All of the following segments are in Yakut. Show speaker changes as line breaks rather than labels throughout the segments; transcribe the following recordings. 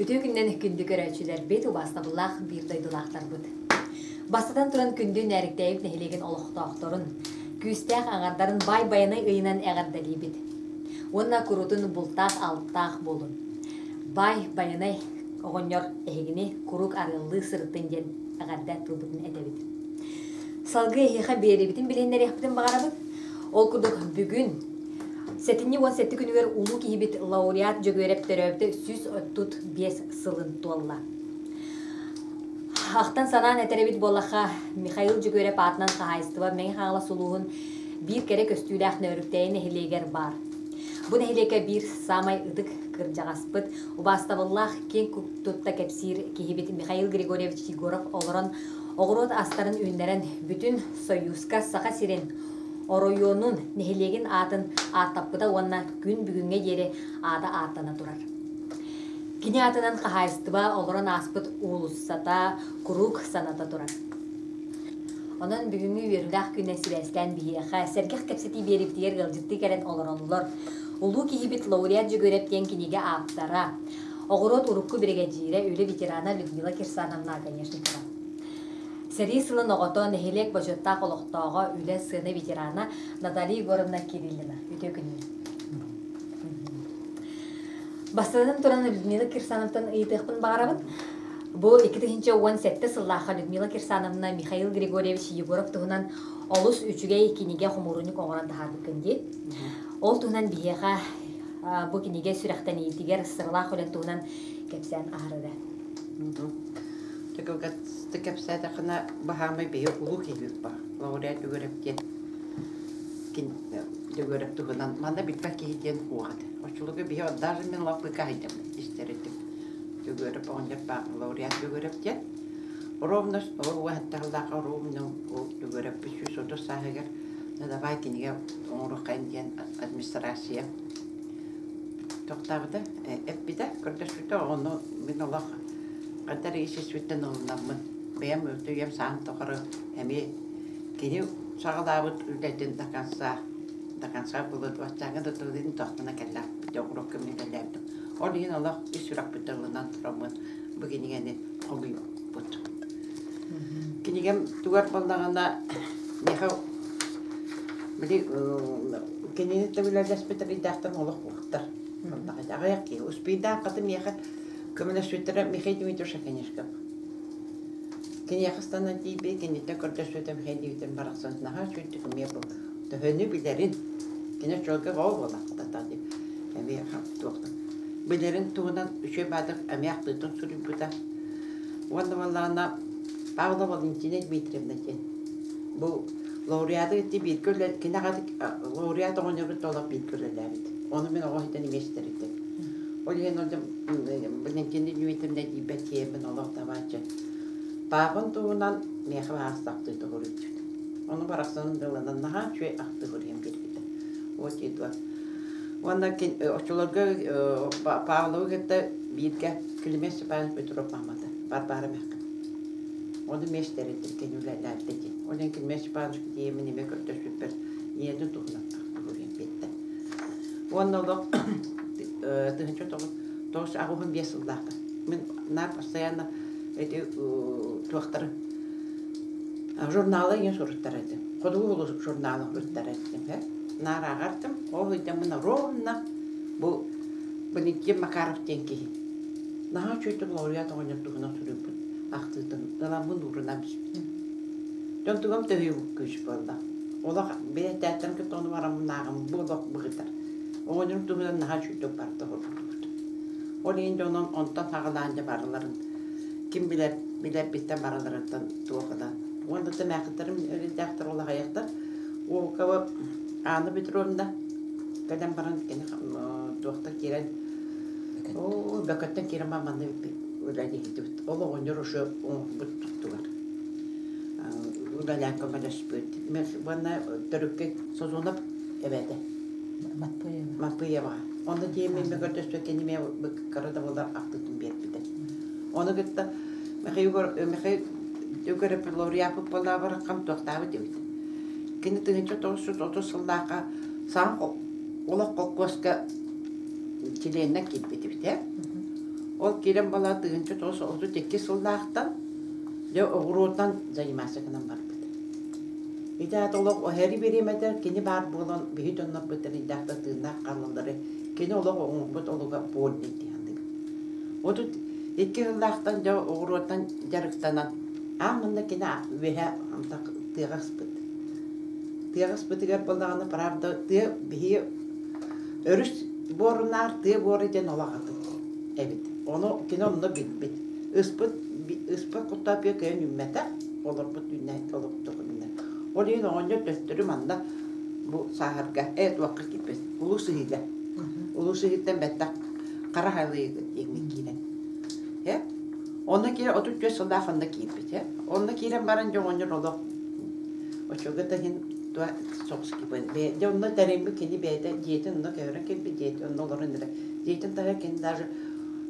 Үтүө күннэн күндү көрөөччүлэрбит, убаастабыллаах биир дойдулаахтарбыт. Бастатан туран күндү Нээриктэйбит нэһилиэгин олохтоохторун, күүстээх аҥардарын баай байанай ыйынан эҕэрдэлиибит. Уонна курутун бултаах-алтаах буолун. Баай байанай оҕонньор эһигини куруук арыаллыы сырыттын диэн эҕэрдэ тылбытын этэбит. Салгыы эһиэхэ биэриибитин билиһиннэриэхпитин баҕарабыт. Ол курдук бүгүн сэтинньи 17 күнүгэр улуу киһибит лауреат Дьөгүөрэп төрөөбүтэ 135 сылын туолла. Ахтан санаан этэр эбит буоллахха, Михаил Дьөгүөрэп аатынан хаһаайыстыба Мэҥэ Хаҥалас улууһун биир кэрэ көстүүлээх Нөөрүктэйи нэһилиэгэр баар. Бу нэһилиэккэ биир саамай ытык кырдьаҕаспыт, убаастабыллаах киэҥ тутта кэпсиир киһибит Михаил Григорьевич Егоров олорон оҕуруот астарын үүннэрэн бүтүн Сойууска Саха сирин оройуонун нэһилиэгин аатын ааттаппыта уонна күн бүгүҥҥэ диэри аата ааттана турар. Кини аатынан хаһаайыстыба олорон ааспыт уулуссата куруук саната турар. Онон бүгүҥҥү үөрүүлээх күнэ сибээстээн биһиэхэ сэргэх кэпсэтии биэрибитигэр ыалдьыттыы кэлэн олороллор. Улуу киһибит лауреат Дьөгүөрэп диэн кинигэ ааптара, оҕуруот урукку биригэдьиирэ, үлэ ветерана Людмила Кирсановна Оконешникова. Сэрии сылын оҕото, нэһилиэк бочуоттаах олохтооҕо, үлэ, сыана ветерана Наталья Егоровна Кириллина. Үтүө күнүнэн. Бастатан туран Людмила Кирсановтан ыйытыахпын баҕарабын. Бу 2017 сыллаахха Людмила Кирсановна Михаил Григорьевич Егоров туһунан олус үчүгэй кинигэ хомуурунньук оҥорон таһаарбыккын дии. Ол туһунан биһиэхэ бу кинигэ сүрэхтэниитигэр сыралаах үлэн туһунан кэпсээн аһарара.
Кэпсээтэххинэ баһаамай биһи улуу киһибит баар. Лауреат Үгүрэп диэн Дьөгүөрэп туһунан манна билбэт киһи диэн суох этэ. Оччолорго биһи даже мин лаппыка сылдьабын истэр этим. Дьөгүөрэп оҕонньор баар лауреат Дьөгүөрэп диэн. Ровно уоһаттаһылаах ровно ол Дьөгүөрэппит 130 сааһыгар давай кинигэ оҥоруоххайын диэн администрация тохтообута, эппитэ, көрдөспүтэ ону мин олох ханна эрэ ис-испиттэн ылынаммын бэйэм үйэм сааһым тухары эмиэ Кини саҕалаабыт үлэтин до конца, до конца былыт баччааҥҥа да тылын тохтоно кэллэхпит оҕуруокка мин үлэлээбитим. Ол иһин олох ис сүрэхпит тылынан тураммын бу кинигэни хомуйбуппут. Кинигэм тугар буоллаҕына миэхэ били кинини да үлэлэспит эрэйдээхтэр олох уохтар. Аҕыйах киһи успейдаах хата миэхэ көмөлөспүттэрэ Михаил Дмитриевич Оконешников. Киниэхэ ыстанан тиийбит, киниттэн көрдөспүтүм, диэбитим барахсан наһаа үчүгэйдик эмиэ бу төһөнү билэрин, кини оччолорго оҕо буолаахтатаа дии, эмиэ туохтан билэрин туһунан үчүгэй баадык эмиэ ахтыытын суруйбута. Уонна буоллаҕына Павлова Валентина Дмитриевна диэн бу лауреаты ити бииргэ үлэ кини аҕата лауреат оҕонньорбут олох бииргэ үлэлээбит. Ону мин оҕо иһитэн эмиэ истэр этим. Ол иһин Валентина Дмитриевна тиийбэт киһиммин олох табааччы. Паапам туһунан миэхэ баһаас ахтыы тоһуруйбут. Ону барахсанын дылынан наһаа үчүгэй ахтыы хоруйан биэрбитэ. Вот едва. Уонна оччолорго Павловы кытта бииргэ Климент Степанович Петров маамата Варвара Мягкова. Ону миэстэритин кини үлэлээбитэ дии. Ол иһин Климент Степанович тиийэммин эмиэ көрдөспүппэр ийэтин туһунан ахтыы хоруйан биэрдэ. Уонна олох 1985 сыллаахха мин наар постоянно эти туохтары журналы ийэ суруттар этим. Хотугу улус журналы суруттар этим. Наар ааҕартым. Ол ыйдаммын ровно бу Валентин Макаров диэн киһи. Наһаа үчүгэйдик лауреат оҕонньор туһунан суруйбут ахтыытын ыламмын уурунан биспитим. Дьон тугам төһүү күүс буолла. Олох бэйэтээттэн кытта ону бараммын ааҕым бу олох быһытар. Оҕонньорум туһунан наһаа үчүгэйдик барда олорбут. Ол иһин дьонум онтон саҕалаан дьэ барыларын ким билэр билэрбиттэн барыларыттан туох ылан. Уонна да мээхиттэрим эрэйдээхтэр ол аҕыйахтар. Волкова Анна Петровна кэлэн баран кини туохта киирэн оо бөкөттөн киирэн манна үлэлиһитибит. Ол оҕонньор уже оҥорбут туттулар. Үлэлээн көмөлөспүт. Уонна төрүккэ Созонов эбэтэ. Маппыева. Онно тиийэн мин көрдөспөт кини эмиэ кыра да буоллар ахтыытын биэрбитэ. Ону кытта Михаил Михаил Егоров лауреаппыт буоллаабар хам туохтаабыт эбит. Кини 1930 сыллаахха саҥа олох холкуоска чилиэннэн киирбит эбит ээ. Ол киирэн балаа 1932 сыллаахтан дьэ оҕуруотунан заниматься гынан барбыт. Ити аата олох оһери бириэмэтэ кини баар буолан биһи дьоннорбут тэрийдээх да тыыннаах хаалаллары кини олох оҥорбут олуга вольный дии саныыбын. 32 сыллаахтан дьэ оҕуруотунан дьарыктанан аан манна кини үөһэ тыаҕа ыспыт. Тыаҕа ыспытыгар буоллаҕына правда тыа биһи өрүс буорунаар тыа буора диэн олох атын эбит. Ону кини онно билбит. Ыспыт ыспыт куттааппыйа кыайан үүммэтэх, олорбут үүннэ олохтох үүннэ. Ол иһин оҕонньор төттөрү манна бу сааһырга ээ туохха киирбит Улуу Сыһыыга. Улуу Сыһыыттан бэттэх Хара Халыйыга диэҥҥэ киирэн. Э? Онно киирэн 34 сыллаах онно киирбит. Э? Онно киирэн баран дьэ оҕонньор олох оччого да иһин туа соҕус киирбит. Дьэ онно тэриммит кини бэйэтэ дьиэтин онно көһөрөн кэлбит дьиэтин онно олорон эрэ. Дьиэтин таһыгар кини даже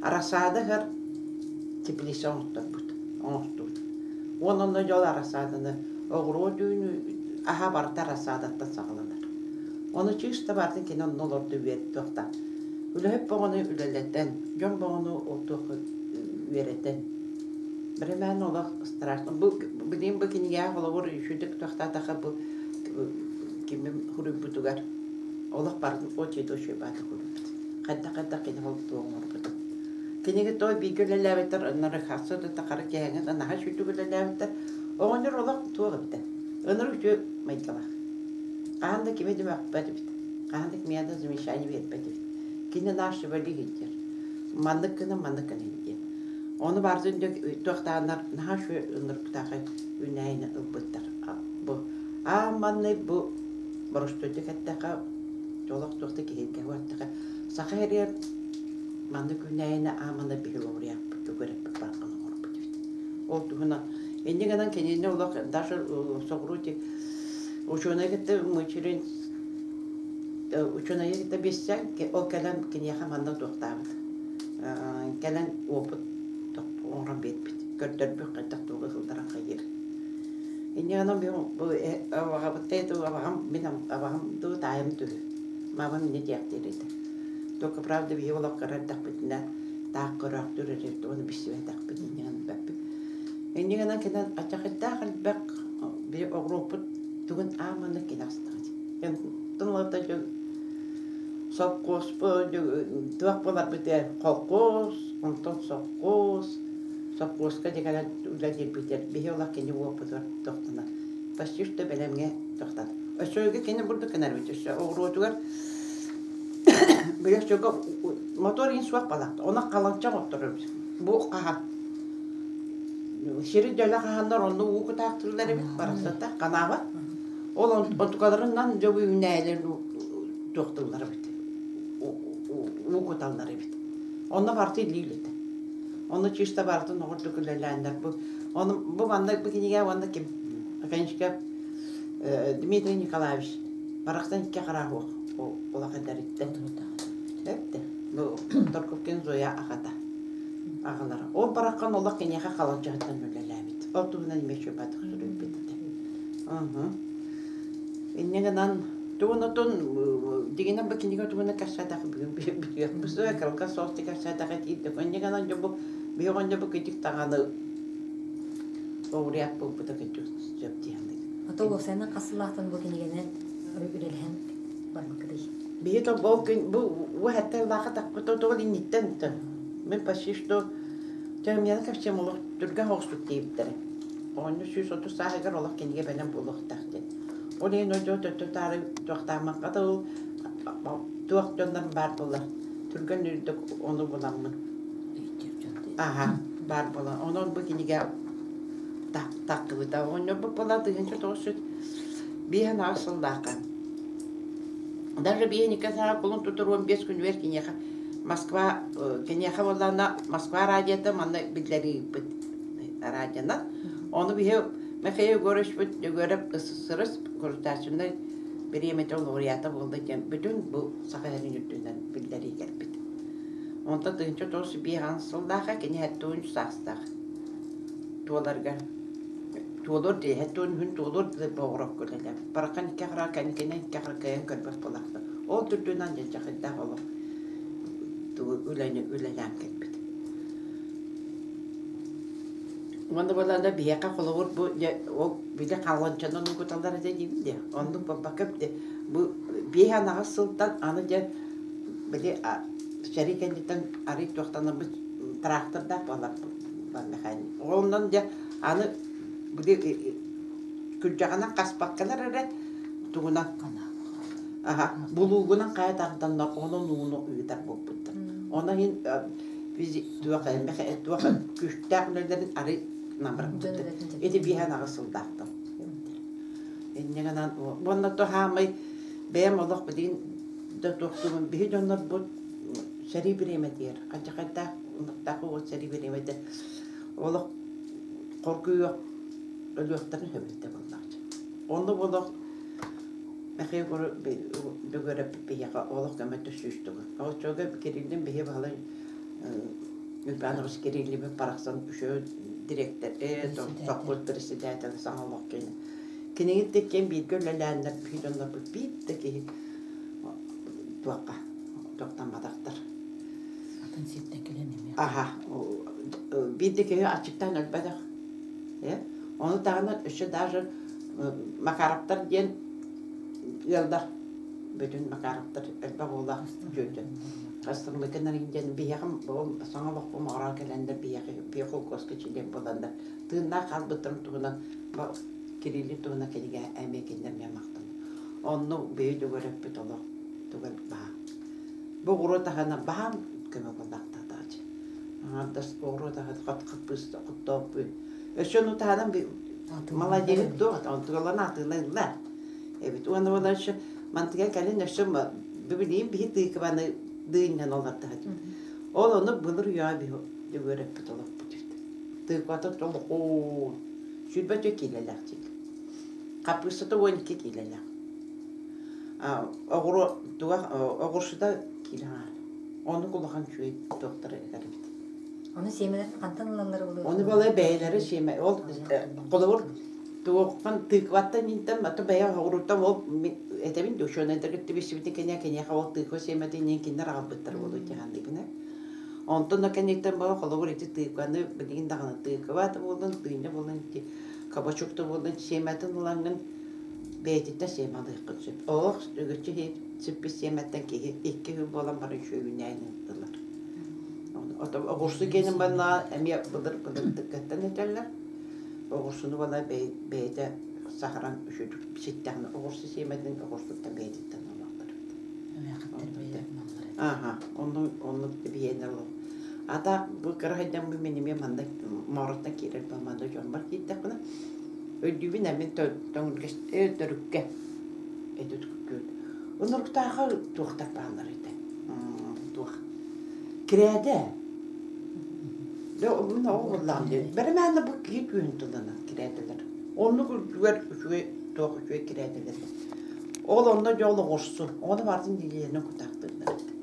арассаада ыһар теплица оҥотторбут, оҥостубут. Уонна онно дьол арассааданы оҕуруот үүнүү аһа барыта арассаадаттан саҕаланар. Ону чыыс да баартын кини онно олордо үөрдүөхтаах. Үлэһит боҕону үлэлэтэн, дьон боҕону туох үөрэтэн. Бирэмээн олох страшно. Бу билигин бу кинигэҕэ холобур үчүгдүк туохтаатаха бу кимим хуруйбутугар олох барын очень очень баата хуруйбут. Хайдах-хайдах кини ол туох оҥорбутун. Кинигэ той бииргэ үлэлээбиттэр, ынырык хасса да тахара киһиҥҥэ да наһаа үчүгдүк үлэлээбиттэр. Оҕонньор олох туох эбитэ. Ынырык үтүө майгылаах. Хаһан да кими да мөхпөт эбит. Хаһан да кимиэхэ да замечание биэрбэт эбит. Кини наш сүбэлии сылдьар. Маннык гына, маннык гына диэн. Ону бардын туохтааннар наһаа үчүгэй ынырыктаахай үүнээйини ылбыттар. Бу аан маннай бу боростуойдук эттэххэ, олох туох да киһиргэһэ эттэххэ, саха сиригэр маннык үүнээйини аан манна биһиги лауреаппыт, тугу эрэ барҕан оҥорбут эбит. Ол туһунан инньэ гынан кинини олох даже соҕуруу учуонай кытта мучурин учуонайы кытта билсэн ол кэлэн киниэхэ манна туохтаабыт кэлэн опыт оҥорон биэрбит көрдөрбүт хайдах тугу сылдарын хайыыр инньэ гынан бу абаҕабыт абаҕам мин абаҕам дуу таайым түһү маамам инньэ диэхтиир этэ только правда биһиги олох кыра эрдэхпитинэ таах көрөөхтүүр эрэ ону билсибэтэхпит инньэ гынан билбэппит инньэ гынан кэлэн ачахыйдаах элбэх били оҕуруоппут тугун ааманы кини астаҕа онтон ылата сопхуоспут туох буоларбыт холкуос онтон сопхуос сопхуоска дьэ кэлэн үлэлиирбитигэр биһи олох кини уоппутугар тохтоно почти что бэлэмҥэ тохтон өссө кини бурдук гынар эбит өссө оҕуруотугар били өссө мотор иин суох балаахта онон халанча оҥотторор эбит бу хаһан Сири дьөлө хаһаннар онно уу кутаахтыыллар эбит барахсата ханааба. Ол онтукаларынан дьэ үүнээйилэр туохтууллар эбит. Уу куталлар эбит. Онно барыта илии үлэтэ. Онно чисто барытын оҕурдук үлэлээннэр бу ону бу манна бу кинигэ уонна ким Аканечка Дмитрий Николаевич барахсан икки хараах улахан эдэриттэн. Эптэ. Бу Торковкин Зоя аҕата. Аҕалара. Ол бараххан олох киниэхэ халанчаһыттан үлэлээбит. Ол туһунан эмиэ чуйбатых суруйбут этэ. Инньэ гынан тугун отун дигинэн бу кинигэ тугуна кэпсээтэх бүгүн бүтүөхпүт кырылга соҕус кэпсээтэх этиирдик. Инньэ гынан дьэ бу биһи оҕонньо бу кыдьык даҕаны лауреат буолбута кыдьык сөп дии саныыбын.
Ото уопсайынан хас сыллаахтан бу кинигэни үлэлэһэн барбыккытый?
Биһи то ол күн бу уһаттан лааха тахпыт тоҕо инниттэн мин почти что Чагымьяна кэпсиэм олох түргэн оҕустук диэбиттэрэ. Оҕонньор 130 сааһыгар олох кинигэ бэлэм буолуохтаах диэн. Ол иһин одьоо төттө-таары туохтааммакка да ол туох дьоннорум баар буоллар түргэн үрдүк ону буламмын. Аха, баар буолан. Онон бу кинигэ тахтыбыта. Оҕонньорбут буолла 1905 сыллаахха. Даже биэникэ саҕа кулун тутар 15 күнүгэр киниэхэ Москва киниэхэ буоллаҕына Москва радиота манна биллэрии ыыппыт радионан. Ону биһи Михаил Егоровичпыт Егоров СССР государственнай бириэмэтэ лауреата буолла диэн бүтүн бу Саха сирин үрдүнэн биллэрии кэлбит. Онтон 1905 сыллаахха кини 73 саастаах туоларга туолур дии 73 туолур дии боҕурокко үлэлээбит. Барахан икки хараҕа кэнникинэн икки хараҕа кыайан көрбөт буолаахта. Ол үрдүнэн дьадьахыйдаах олох үлэни үлэлээн кэлбит. Уонна буоллаҕына биһиэхэ холобур бу дьэ ол били халанчанан угуталлар этэ диибин дии. Оннук буолбакка эбитэ. Бу биэс анаҕас сылтан аны дьэ били сэрии кэнниттэн арый туохтанарбыт трактордаах буоларбыт механик. Онон дьэ аны били күрдьэҕинэн хаспаккалар эрэ тугунан аха булуугунан хайа тарданнар онон ууну ыытар буолбуттар. Онон иһин туох туох күүстээх үлэлэрин арый намыраппыттар. Ити биэһэн аҕыс сылдаахтар. Инньэ гынан уонна то хаамай бэйэм олох билигин да туохтугун биһи дьоннорбут сэрии бириэмэтигэр ханчахайдаах ынахтаах уол сэрии бириэмэтэ олох хоргуйуох өлүөхтэрин сөбүлтэ буоллаҕа. Онно олох Михаил Дөгөрөп биһиэхэ олох көмөтө сүүстүгү. Оччоҕо Кириллин биһи баһылай Иванович Кириллибит барахсан үчүгэй дириэктэр, сопхуос председателэ саҥа олох кини. Кинигит ким бииргэ үлэлээннэр биһи дьоннорбут биир да киһи туохха туохтамматахтар.
Атын сиртэн кэлэн эмиэ.
Аха, биир да киһи аччыктаан өлбөтөх. Ону таһынан өссө даже Макаровтар диэн ыаллар бүтүн Макаровтар элбэх уоллаах дьүөтэ. Хастыммытын диэн биһиэхэ саҥа олохпум оҕорон кэлэннэр биһиэхэ биһи холкуоска чилиэн буоланнар тыыннаах хаалбыттарын туһунан Кирилли туһунан кинигэ эмиэ кинилэр эмиэ махтанар. Онно биһи дөгөрөппүт олох тугар баһа. Бу оҕуруот аһына баһаам көмө буоллахтаатаачы. Аҥардас оҕуруот аһын хат хаппыыста хоттооппуй. Өссө ону таһынан Молодец дуо, онтугалан атыылыыллар эбит. Уонна буолан өссө мантыга кэлин өссө билигин биһи тыыкыбаны дыынньан олордоһот. Ол ону былыр үйэҕэ биһи үөрэппит олохпут эбит. Тыыкыбата толохоо 24 киилэлээх дьик. Хаппыыстата 12 киилэлээх. Оҕуруо туга оҕурсута киилэ аҥаар. Оннук улахан үчүгэй туохтара этэр эбит.
Ону сиэмэлэрин хантан ылаллара буолуо?
Ону балай бэйэлэрэ сиэмэ ол холобур туоххан тыкваттан интэн ата бэйэ оҕуруттан ол этэбин учуонайдар кытта билсибитин кэнэ киниэхэ ол тыква сиэмэтин иин кинилэр аҕалбыттар буолуо дьаһанныыбына. Онтон да кэнниттэн буола холобур ити тыкваны билигин даҕаны тыква да буоллун тыынньа буоллун ити кабачок да буоллун сиэмэтин ылаҥҥын бэйэтиттэн сиэмэ алыаххын сөп. Олох үгүччү сиппит сиэмэттэн киһи икки күн буолан баран үчүгэйинээн ылар. Оҕурсу киэнин манна эмиэ былыр былырдыккаттан этэллэр. Оҕурсуну бала бэйэтэ саһаран үчүгү ситтэҕинэ оҕурсу сиэмэтин оҕурсуттан бэйэтиттэн ылаллар эбит. Ааха, оннук оннук биһиэнэ олох. Ата бу кыра сылдьаммын мин эмиэ манна мороттан киирэр манна дьоммор киирдэхпинэ өйдүүбүн эмин төҥүргэс төрүккэ этит күл. Онуруктааҕы туохтар бааллар этэ. Туох Кирээдэ. Дьэ, мин оҕо буоллаҕым дии. Бэрэмээнэ бу киһи күүһүн тылынан кирээдэлэр. Оннук үрдүгэр үчүгэй туох үчүгэй кирээдэлэр. Ол онно дьэ олоҕурсун. Ону барытын илиилэринэн кутаахтыыллар этэ.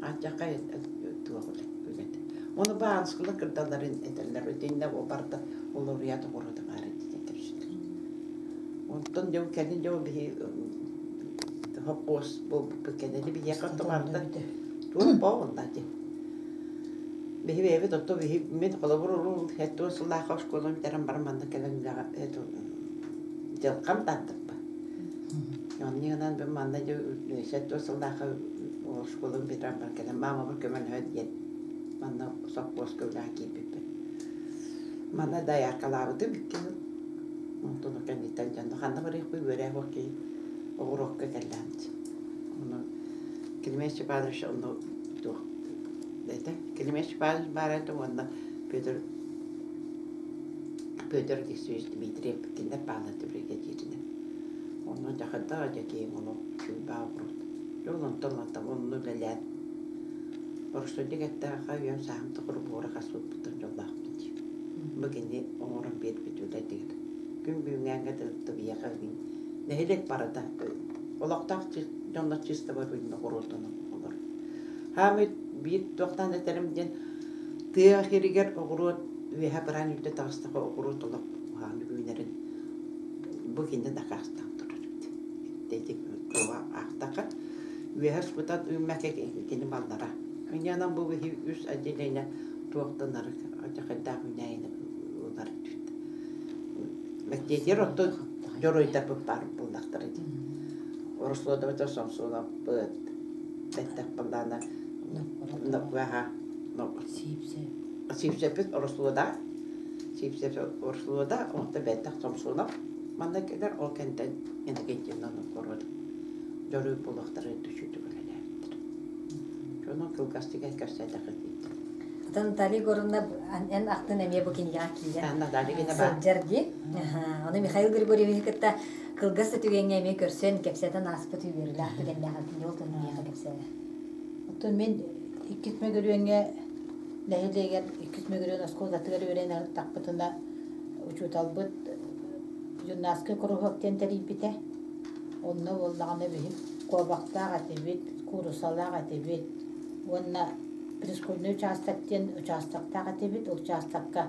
Алдьархай туох үлэ үлэтэ. Ону баанскыла кырдалларын этэллэр. Итиннэ барыта улуруйа тоҕуруота баар этэ диэн кэпсииллэр. Онтон дьэ кэлин дьэ биһи хоппуос буолбуппут кэннэ биһиэхэ барыта туох буолла дии. Биһи бэйэбит отто биһи мин холобур уруу 70 сыллаахха оскуоланы бүтэрэн баран манна кэлэн үлэҕэ дьылҕам тардыппа. Онньу гынан бу манна дьэ 70 сыллаахха оскуоланы бүтэрэн баран кэлэн маамабар көмөлөһө диэн манна сопхуоска үлэҕэ киирбиппин. Манна дояркалаабытым икки сыл. Онтон кэнниттэн дьон ханна барыахпый үөрэх киһи оҕуруокка кэллэҕим дии. Ону Климент Степанович онно туох этэ Климент Степанович баар этэ уонна Петр Петр Алексеевич Дмитриев кинилэр бааллар биригэдьииринэн. Онно дьахардаах дьэ киэҥ олох үчүгэй оҕуруот. Дьэ ол онтон ылата онно үлэлээн Оросуодьук эттэххэ үйэм сааһым тухары буора хаспыппыттан дьоллоохпун дии. Бу кини оҥорон биэрбит үлэтигэр. Күн бүгүҥҥээҥҥэ дылы биһиэхэ нэһилиэк барыта олохтоох дьоннор чыыстабар үүннэ оҕуруотунан олорор. Хаамый биир туохтаан этэрим диэн тыа сиригэр оҕуруот үөһэ бараан үрдэ таҕыстаха оҕуруот олох уһаан үүнэрин бу кини дакаастаан турар эбит. Ити туоҕа аахтаха үөһэ ыспытан үүммэккэ кини баллара. Инньэ бу киһи үс отделение туохтан арык алдьархайдаах үүнээйини ылар. Мэктиэтигэр оттон дьоруойдарбыт баар буоллахтара дии. Орослуодабыта Сомсуонаппыт, бэттэх баллаана
Сиипсэ.
Сиипсэппит Орослуода, Сиипсэп Орослуода, онто бэттэх Сомсуонап манна кэлэр, ол кэнтэн Иннокентьевна Новгород дьоруой буолуохтара түчүтүк үлэлээбиттэр. Дьону кылгастык кэпсээтэххит
Оттон Наталья Егоровна эн ахтын эмиэ бу кинигэҕэ киирэн сылдьар дии. Ону Михаил Григорьевиһы кытта кылгас да түгэҥҥэ эмиэ көрсөн, кэпсэтэн ааспыт үөрүүлээх түгэннээх этин ол туһунан миэхэ кэпсээнэ.
Оттон мин иккис мөгүрүөҥҥэ нэһилиэгэр иккис мөгүрүөн оскуолатыгар үөрэнэ сырыттахпытына учууталбыт юннатскай куруһуок диэн тэрийбитэ. Онно буоллаҕына биһи куобахтаах этибит, куурусалаах этибит уонна пришкольный учаастак диэн учаастактаах этибит. Ол учаастакка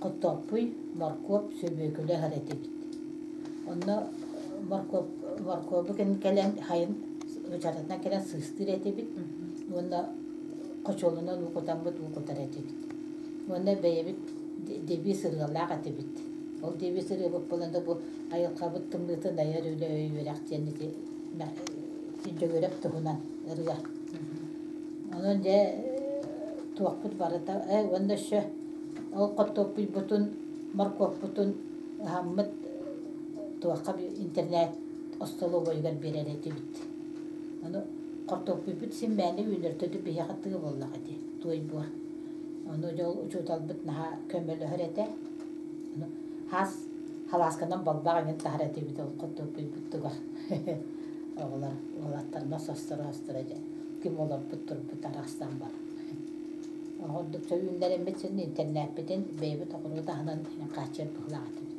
хортуоппуй, моркуоп, сүбүөкүлэ ыһар этибит. Онно моркуоп моркуобу кэлэн хайын учаастагынан кэлэн сыыстыыр этибит уонна хочуолунан уу кутаммыт уу кутар этибит. Уонна бэйэбит девиз ырыалаах этибит. Ол девиз ырыабыт буолан да бу айылҕабыт тымныытын айар үлэ өй үөрэх диэн ити Дьөгүөрэп туһунан ырыа. Онон дьэ туохпут барыта уонна өссө ол хортуоппуйбутун, моркуоппутун ыһаммыт туохха интернет остолобуойугар биэрэр этибит. Ону хортуоппуйбут син мээнэ үүнэр төрдү биһиэхэ тыа буоллаҕа дии, туой буор. Ону дьэ ол учууталбыт наһаа көмөлөһөр этэ. Ону хаас халаасканан балбаах иҥин таһар этибит ол хортуоппуйбутугар. Оҕолор уолаттарына состоро-состоро дьэ ким олорбут турбут арахсан бар. Ордук үүннэрэммит син интернеппитин бэйэбит оҕуруот аһынан хааччыйар быһыылаах этибит.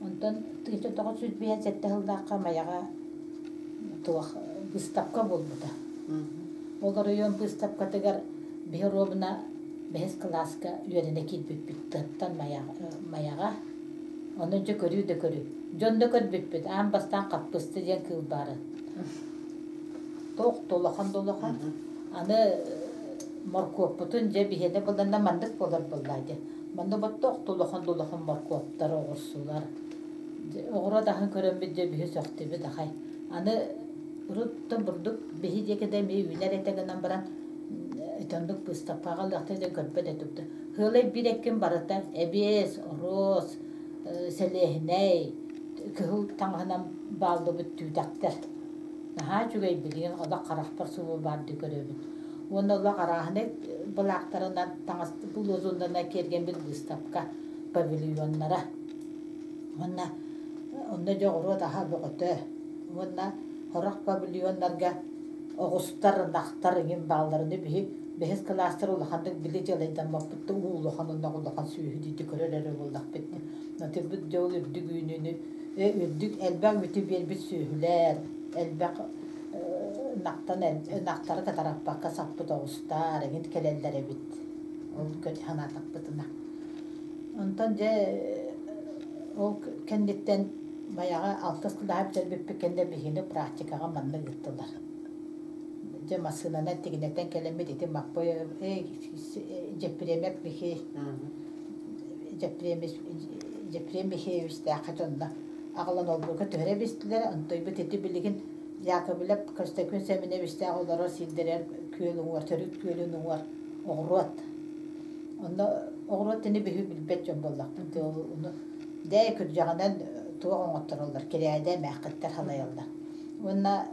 Онтон 1957 сыллаахха Майаҕа туох быыстапка буолбута. Ол оройуон быыстапкатыгар биһи оруобуна бэһис кылааска үөрэнэ киирбиппит тыаттан Майаҕа. Ону дьэ көрүү да көрүү. Дьон да көрбүппүт, аан бастаан хаппысты диэн кыыл баарын. Туох да улахан да улахан. Аны моркуоппутун дьэ биһиэнэ буланна маннык буолар буоллаа дии. Манна боттоох да улахан да улахан моркуоптар, оҕурсулар. Оҕуруот аһын көрөммүт дьэ биһи сөхтүбүт ахай. Аны уруттан бурдук биһи диэки да эмиэ үүнэр этэ гынан баран итинник быыстапкаҕа ылыахта диэн көрбөт этим. Сыалай биир эккин барыта эбиэс, оруос, сэлиэһинэй, кыһыл таҥаһынан бааллыбыт түүтэхтэр. Наһаа үчүгэй билигин олох харахпар субу баардыы көрөбүн. Уонна олох арааһынай былаахтарынан таҥас лозуннарынан киэргэммит быыстапка павильоннара. Уонна онно дьэ оҕуруот аһа бөҕөтө. Уонна сорох павильоннарга оҕустар, ынахтар эҥин баалларыны биһи бэһис кылаастар улаханнык били дьалайдаммаппыт да уу улахан онно улахан сүөһү дии көрөр эрэ буоллахпыт Натырбыт дьэ ол үрдүк үүнүүнү үрдүк элбэх үүтү биэрбит сүөһүлэр элбэх ынахтан ынахтары катараппакка саппыт оҕустар эҥин кэлэллэр эбит ол санаатахпытына онтон дьэ ол кэнниттэн баягы алтыс кылааһы бүтэрбиппит кэннэ биһигини практикаҕа манна ыыттылар Дьэ массыынанан тигинэтэн кэлэммит ити Маппый Дьэппириэмэп Михей Дьэппириэм Михеевичтээххэ дьонно аҕалан олбуорга түһэрэ биистилэр. Онтойбут ити билигин Яковлев Көстөкүүн Сэминэбичтээх олорор сирдэригэр күөл уҥуор, төрүт күөлүн уҥуор оҕуруот. Онно оҕуруот ини биһи билбэт дьон буоллахпыт. Ону дээ күрдьэҕинэн туох оҥоттороллор, кирээдэ эмээххиттэр халайаллар. Уонна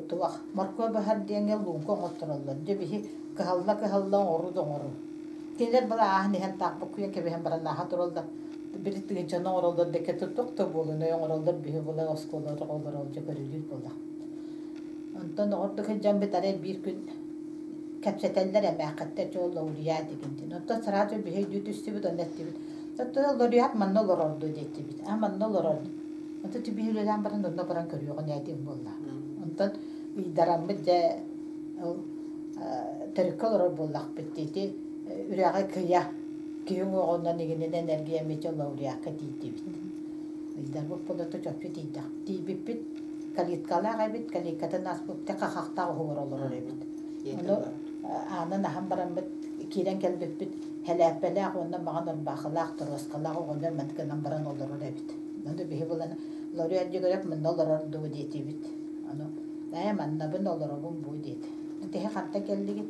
туох моркуо баһар диэҥҥэ лууҥка оҥоттороллор. Дьэ биһи кыһалла-кыһалла оҥоруу да оҥоруу. Кинилэр бала ааһан иһэн таах буккуйан кэбиһэн баран ааһа тураллар. Били тыһыынчаны оҥороллор да туох да буолунай оҥороллор биһи була оскуолаҕа олорол дьэ көрүлүүр буоллах. Онтон оҕордук сылдьаммыт арай биир күн кэпсэтэллэр эмээххиттэр дьэ ол лауреат дигин. Онтон сразу биһи өйдүү түстүбүт онно эттибит. Оттон лауреат манна олорорду диэттибит. А манна олорорду. Онтон түбүһү үлэлээн баран онно баран көрүөҕүн ээ диэн буолла. Онтон ыйдараммыт дьэ ол төрүккэ олорор буоллахпыт дии ити үрэҕи кыйа киһи уҥуоҕунан игининэн эргийэммит дьэ лауреакка тиийдибит. Ыйдарбыт болото чопчу тиийдэх. Тиийбиппит калиткалаах эбит, калиткатын ааспыт хахахтаах уһугар олорор эбит. Ону аанын аһан бараммыт киирэн кэлбиппит. Һэлээппэлээх уонна маҕан ырбаахылаах, торуоскалаах оҕонньор маннык гынан баран олорор эбит. Ону биһи булан Лоруйан Дьөгүөрэп мунна олорор дуу диэтибит. Ону ээ маннабын олоробун бу диэтэ. Тэһи хантан кэллигит?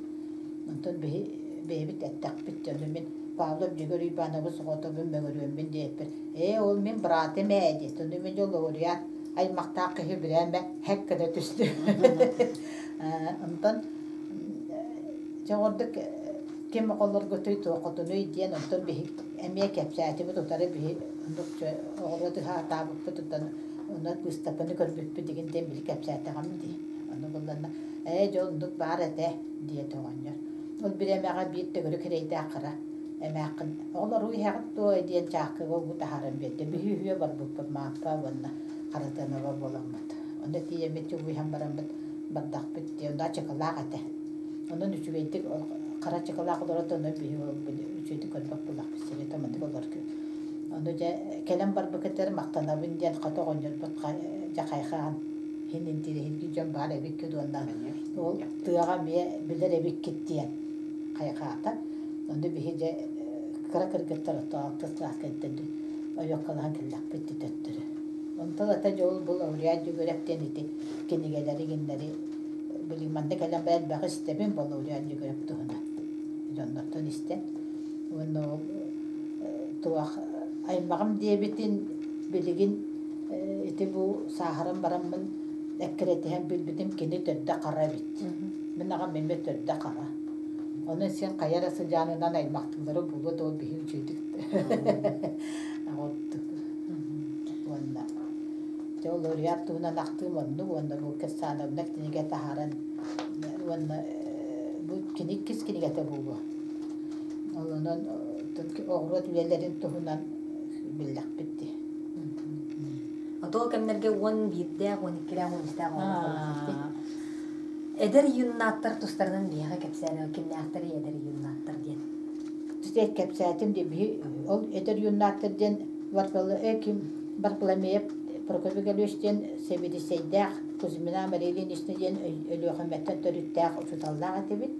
Онтон биһи бэйэбит эттэхпит дьону мин Павлов Дьөгүөр Уйбаанабыс оҕотобун мөҥүрүөммүн диэппин. Ээ ол мин братым ээ диэт. Ону мин дьол лауреат аймахтаах киһи бирээмэ хэк гына түстү. Онтон дьэ ордук ким оҕолоргутуй туоххутунуй диэн онтон биһи эмиэ кэпсээтибит утары биһи оннук оҕуруот ыһаатаабыппыт оттон онно быыстапканы көрбүппүт игин диэн били кэпсээтэҕим дии. Ону булланна ээ дьэ оннук баар этэ диэтэ оҕонньор. Ол бириэмэҕэ биир төгүрүк эрэйдээх хара эмээххин оҕолор уу иһэҕит дуо диэн чааккыга уу таһааран биэрдэ. Биһи үһүө барбыппыт Мааппа уонна Харатыанова буоламмыт. Онно тиийэммит уу иһэн бараммыт бардахпыт дии. Онно ачыкылаах этэ. Онон үчүгэйдик хара ачыкылаах олорот онон биһи үчүгэйдик көрбөх буоллахпыт сирэтэ маннык олор. Ону дьэ кэлэн барбыкытыгар махтанабын диэн хата оҕонньорбут дьэ хайхаан иһин интириэһиргии дьон баар эбиккит уонна ол тыаҕа эмиэ билэр эбиккит диэн хайҕаата. Ону биһи дьэ кыра кыргыттар ото алтыс кылааска ойуоккалаһан кэллэхпит дии төттөрү. Онтон ата дьэ ол бу лауреат Дьөгүөрэп диэн ити кинигэлэри гиннэри били манна кэлэн баран элбэҕи истэбин бу лауреат Дьөгүөрэп туһунан дьоннортон истэн уонна ол туох аймаҕым диэбитин билигин ити бу сааһыран бараммын эккирэтиһэн билбитим кини төрдө хара эбит. Мин аҕам эмиэ төрдө хара. Онон син хайа эрэ сыдьаанынан аймахтыылары булуо да ол биһи үчүгэйдик оҕордук. Уонна дьэ ол лауреат туһунан ахтыым оннук уонна бу Кирсановна кинигэ таһааран уонна бу кини иккис кинигэтэ буолуо. Ол онон оҕуруот үлэлэрин туһунан биллэхпит дии.
Ол кэмнэргэ 11-дээх, 12-лээх, 13-тээх оҕолор Эдэр юннаттар тустарынан биһиэхэ кэпсээн кимнээхтэрий эдэр юннаттар диэн?
Кэпсээтим дии биһи ол эдэр юннаттар диэн ким Баркаламеев Прокопий Галевич диэн сэбиэдиссэйдээх Кузьмина Мария Ильинична диэн Өлүөхүмэттэн төрүттээх учууталлаах этибит.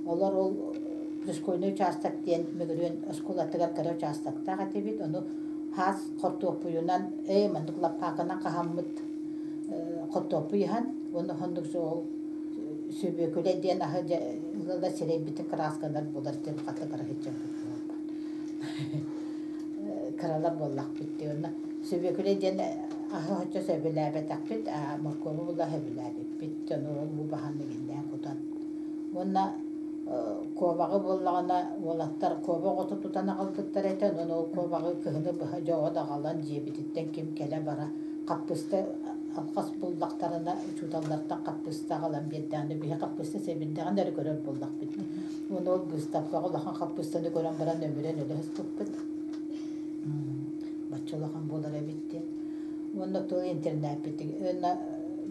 Олор ол пришкольный участок диэн Мөгүрүөн оскуолатыгар кыра участоктаах этибит. Ону хаас хортуоппуйунан ээ маннык лаппаакынан хаһаммыт хортуоппуй ыһан уонна оннук ол сүбүөкүлэ диэн аһы дьэ ыла сирэйбитин кыраасканар булар диэн хата кыраһыччаммыт буолбат кыралар буоллахпыт дии уонна сүбүөкүлэ диэн аһы оччо сөбүлээбэтэхпит моркуобу була сөбүлээбиппит дьону ол уу баһан игиннээн кутан уонна куобаҕы буоллаҕына уолаттар куоба оҕото тутан аҕалбыттар этэ онон ол куобаҕы кыһыны быһа дьоҕо да аҕалан дьиэбититтэн ким кэлэ-бара хаппыста алҕас буллахтарына учууталлартан хаппыста аҕалан биэрдэҕинэ биһи хаппыста сэбирдэҕин эрэ көрөр буоллахпыт уонна ол быыстапкаҕа улахан хаппыстаны көрөн баран өмүрэн өлө сыспыппыт бачча улахан буолар эбит диэн уонна тыл интернаппитиг уонна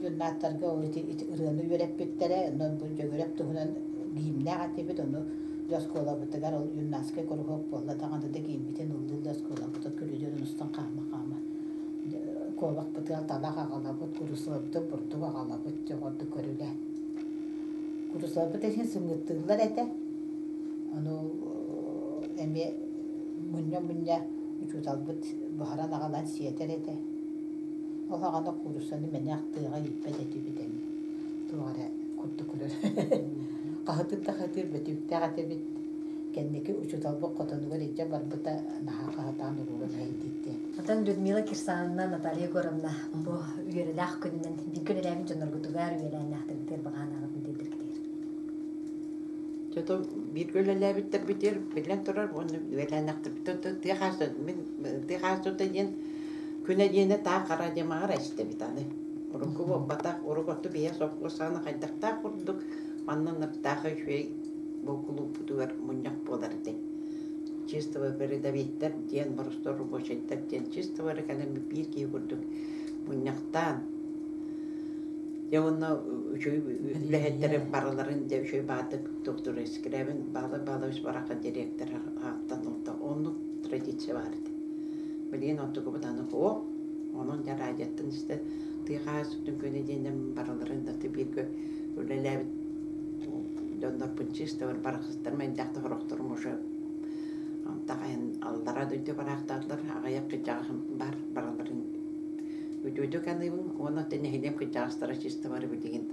юннаттарга ол ити ырыаны үөрэппиттэрэ онон бу Дьөгүрэп туһунан гимнээх этибит ону дьэ оскуолабытыгар ол юннатскай куруһуок буолла даҕаны да гиммитин ыллыыр да оскуолабыт күрүдүөрүн устан хаама-хаама куобахпытыгар талах аҕалабыт куруусалабытын бурдук аҕалабыт дьоҕордук көрүлэ куруусалабыт иһин сымыыттыыллар этэ ону эмиэ мунньа-мунньа учууталбыт буһаран аҕалан сиэтэр этэ. Ол аҕана кууруссаны мэнээх тыаҕа ииппэт этибит эмиэ. Туох эрэ курдук көрөр. Хаһытыр да хаһытыыр бөтүүктээх этибит. Кэнники учууталбыт хотонугар илдьэ барбыта наһаа хаһытаан урууран эһэйдиир
Оттон Людмила Кирсановна, Наталья Егоровна бу үөрэлээх күнүнэн бииргэ үлэлээбит дьонноргутугар үөлээннээхтэргитигэр баҕанаабытын тиэрдэргитигэр.
Чото бииргэ үлэлээбиттэрбитигэр биллэн турар уонна үөлээннэхтэрбит тыа хаастыта мин тыа хаастыта диэн күнэ диэнэ таах хара диэн маҕара истэбит аны. Урукку буолбатах, урук отту биһиэ сопхуос саҕана хайдахтаах курдук манна ынырыктаах үчүгэй бу кулууппутугар мунньах буолар этэ. Чистого передовиктар диэн боростуой рабочайдар диэн чистого эрэ кэлэн биир киһи курдук мунньахтаан Дьэ уонна үчүгэй үлэһиттэри барыларын дьэ үчүгэй баатык доктор Скрябин Павел Павлович Бараха директор ааттан ылта. Оннук традиция баар этэ. Билигин онтукубут аны суох. Онон дьэ радиоттан истэ тыа хаһаайыстыбатын күнэ диэннэн барыларын да бииргэ үлэлээбит дьоннорбун чисто барахсаттар мэндээхтэ сорохторум уже Онтох айан аллараа дойду бараахтаатылар, аҕыйах кырдьаҕаһым бар бараларын үтүөтүк аныыбын уонна нэһилиэм кырдьаҕастара чисто бары билигин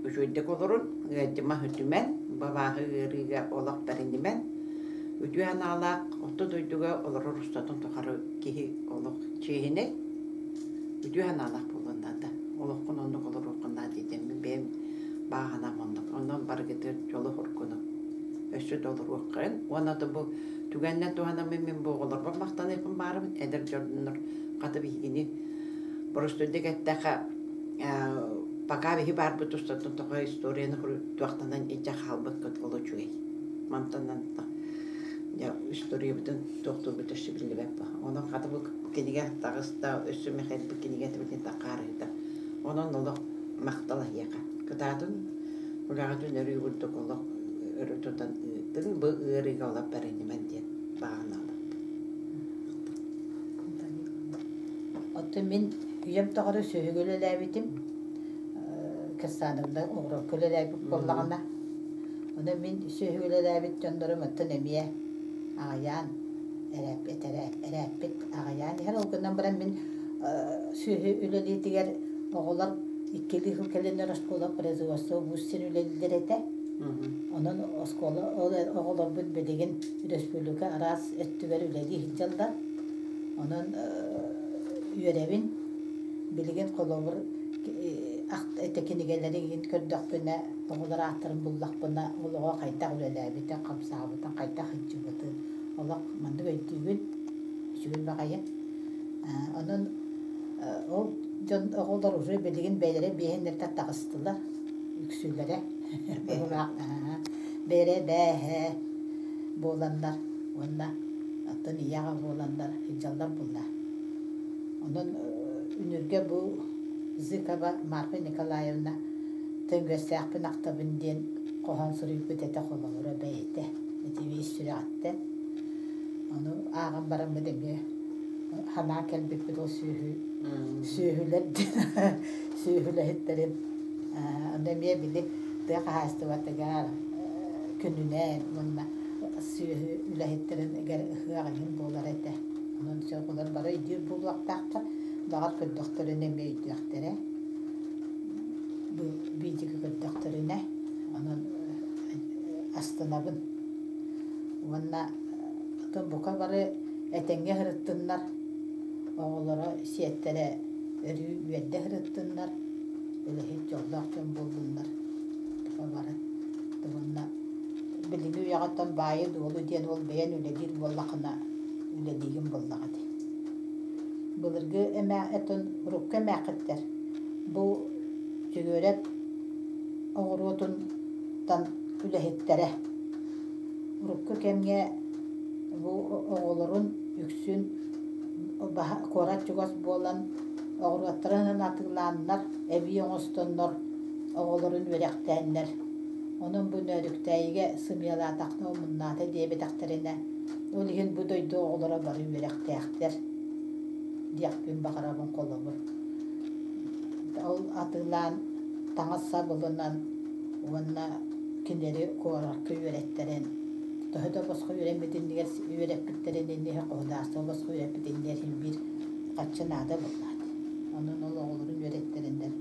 үчүгэйдик олорун, ыалдьыма үтүмэн, бабааһы ыарыыга олох бэринимэн, үтүө санаалаах орто дойдуга олорор устатын тухары киһи олох чиэһинэй, үтүө санаалаах буолуон наада. Олоххун оннук олоруоххун наада диэтим. Бэйэм баҕа санаам оннук. Онон барыгытыгар дьолу-соргуну өссө да олоруоххайын. Уонна да бу түгэнинэн туһанаммын мин бу оҕолорбор махтаныахпын баарыбын. Эдэр дьоннор хата биһигини боростуойдук эттэххэ пока биһи баарбыт устатын тоҕо историяны туохтанан илдьэ хаалбыккыт ол үчүгэй. Мантан дьэ историябытын туохтуурбут өссө биллибэт бу. Онон хата бу кинигэ таҕыста, өссө Михаил бу кинигэ билигин таххаарыһыта. Онон олох махтал эһиэхэ. Кытаатын үлэҕитин өрүү курдук олох өрө тутан ыытыҥ, бу ыарыыга олох бэринимэн диэн баҕаналым.
Оттон мин үйэм тухары сүөһүгэ үлэлээбитим. Кырсаанымда оҕурокко үлэлээбит буоллаҕына. Онон мин сүөһүгэ үлэлээбит дьоннорум оттон эмиэ аҕыйаан эрээппит, эрээппит аҕыйаан иһэр. Ол гынан баран мин сүөһү үлэлиитигэр оҕолор иккилии сыл кэлиннэр оскуола производство вуз син үлэлииллэр этэ. Онон оскуола ол оҕолорбут билигин республика араас өттүгэр үлэлии сылдьаллар. Онон үөрэбин. Билигин холобур этэ кинигэлэри игин көрдөхпүнэ, оҕолор ааттарын буллахпына, ол оҕо хайдах үлэлээбитин, хамсаабытын, хайдах сылдьыбытын олох маннык өйдүүбүн. Үчүгэй баҕайы. Онон ол дьон оҕолор уже билигин бэйэлэрэ биэһиннэртэн таҕыстылар үксүлэрэ бэйэлэрэ бээһэ буоланнар уонна оттон ийэ-аҕа буоланнар сылдьаллар буолла. Онон үнүргэ бу Зыкова Марфа Николаевна Төҥүөстээхпин ахтабын диэн хоһоон суруйбут этэ холобура бэйэтэ ити ис сүрэҕиттэн. Ону ааҕан бараммыт эмиэ санаа кэлбиппит ол сүөһү сүөһүлэр диэн сүөһүлэһиттэрин онно эмиэ били тыа хаһаайыстыбатыгар күнүнэн уонна сүөһү үлэһиттэрин ыһыах иһин буолар этэ. Онон олор бары өйдүүр буолуохтаахтар, баҕар көрдөхтөрүнэ эмиэ өйдүөхтэрэ. Бу видео көрдөхтөрүнэ онон астынабын. Уонна оттон бука бары этэҥҥэ сырыттыннар, оҕолоро, сиэттэрэ өрүү үөрдэ сырыттыннар, үлэһит дьоллоох дьон буоллуннар бука бары. Уонна билиҥҥи үйэҕиттэн баайы-дуолу диэн ол бэйэн үлэлиир буоллаххына үлэлиигин буоллаҕа дии. Былыргы эмээ оттон урукку эмээххиттэр бу Дьөгүөрэп оҕуруотунтан үлэһиттэрэ. Урукку кэмҥэ бу оҕолорун үксүн куорат чугас буолан оҕуруоттарын атыылааннар, эбии оҥостоннор оҕолорун үөрэхтээннэр. Онон бу Нөөрүктээйигэ сымыйалаатахна омуннаата диэбэтэхтэринэ, ол иһин бу дойду оҕолоро бары үөрэхтээхтэр диэхпин баҕарабын холобур. Ол атыылаан таҥас-сап ылынан уонна кинилэри куоракка үөрэттэрэн, төһө да босхо үөрэммитиннигэр үөрэппиттэрин инниһэ государство босхо үөрэппитиннигэр син биир харчы наада буоллаҕа дии. Онон ол оҕолорун үөрэттэрэннэр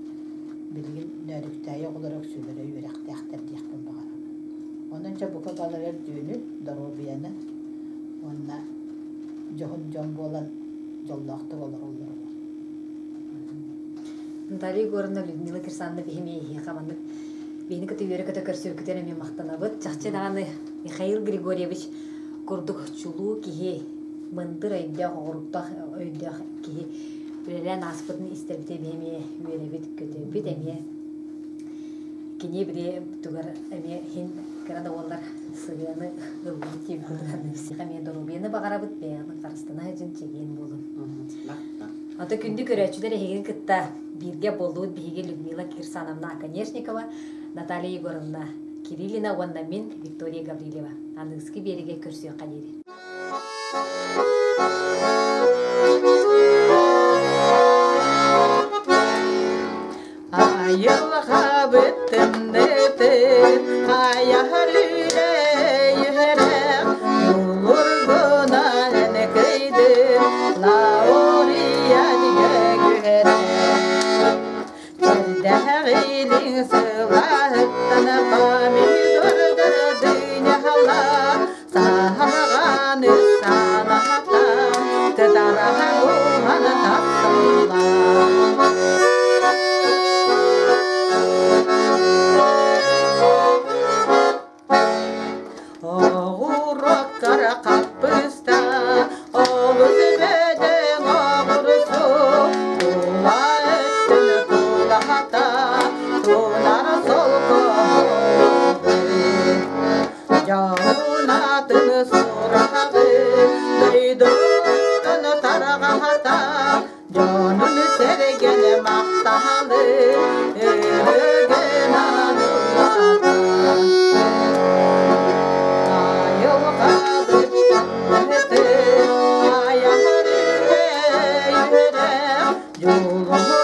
билигин Нөөрүктээйи оҕолоро үксүлэрэ үөрэхтээхтэр диэхпин баҕарабын. Онон чэ бука баларар дүөнү, доруобуйаны уонна дьоһун дьон буолан дьоллоохтук олороллоругар.
Наталья Егоровна, Людмила Кирсановна биһими эһиэхэ маннык биһини кытта үөрэ-көтө көрсүбүккүтүн эмиэ махтанабыт. Чахчы даҕаны Михаил Григорьевич курдук чулуу киһи, мындыр өйдөөх, оҕуруктаах өйдөөх киһи үлэлээн ааспытын истэрбит эмиэ эмиэ үөрэбит, көтөбүт эмиэ. Кини били тугар эмиэ иһин кыра да буоллар сыһыаны ылбыт диэбит эмиэ доруобуйаны баҕарабыт, бэйэҕин харыстана сылдьын чэгиэн буолун. Ата күндү көрөөччүлэр эһигини кытта бииргэ буоллубут биһиги Людмила Кирсановна Оконешникова, Наталья Егоровна Кириллина уонна мин Виктория Гаврильева. Аныгыскы биэригэ көрсүөххэ диэри.
Айылҕабыт тымнытын айаһар үлэ үһэрэ.
сураҕы дойдутун тарҕаһата дьонун сэргэн махталы өрөгөн аныллата айылҕабыт айаһыры үөрэ дьулуһу